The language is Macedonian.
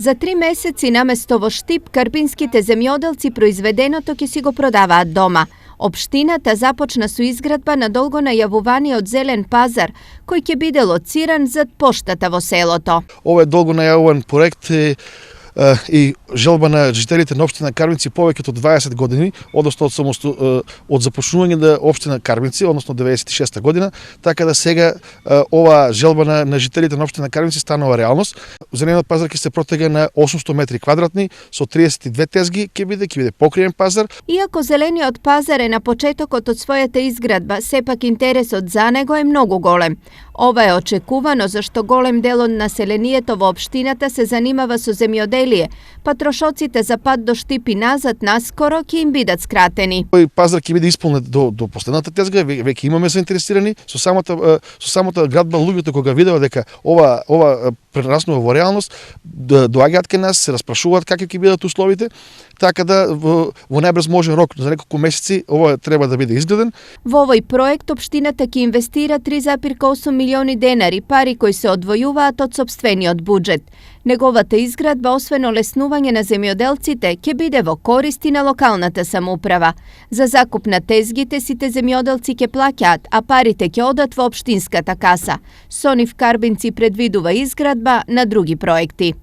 За 3 месеци наместо во Штип, карбинските земјоделци произведеното ќе си го продаваат дома. Општината започна со изградба на долго најавуваниот зелен пазар, кој ќе биде лоциран зад поштата во селото. Ова е долго најавуван проект и желба на жителите на општина Карбинци повеќе од 20 години, односно од започнување на општина Карбинци, односно 96 година, така да сега ова желба на жителите на општина Карбинци станува реалност. Зелениот пазар ќе се протега на 800 метри квадратни со 32 тезги ќе биде покриен пазар. Иако зелениот пазар е на почетокот од својата изградба, сепак интересот за него е многу голем. Ова е очекувано зашто голем дел од населението во општината се занимава со земјоделие, па трошоците за пат до Штип и назад наскоро ќе им бидат скратени. Тој пазар ќе биде исполнет до последната тезга, веќе имаме заинтересирани. Со самата градба луѓето кога видеа дека ова прераснува во реалност, доаѓаат кај нас, се распрашуваат какви ќе бидат условите, така да во најбрз можен рок за неколку месеци ова треба да биде изграден. Во овој проект општината ќе инвестира 3,8 милиони денари, пари кои се одвојуваат од сопствениот буџет. Неговата изградба, освен олеснување на земјоделците, ќе биде во користи на локалната самоуправа. За закуп на тезгите сите земјоделци ќе плаќаат, а парите ќе одат во општинската каса. Сонив Карбинци предвидува изградба на други проекти.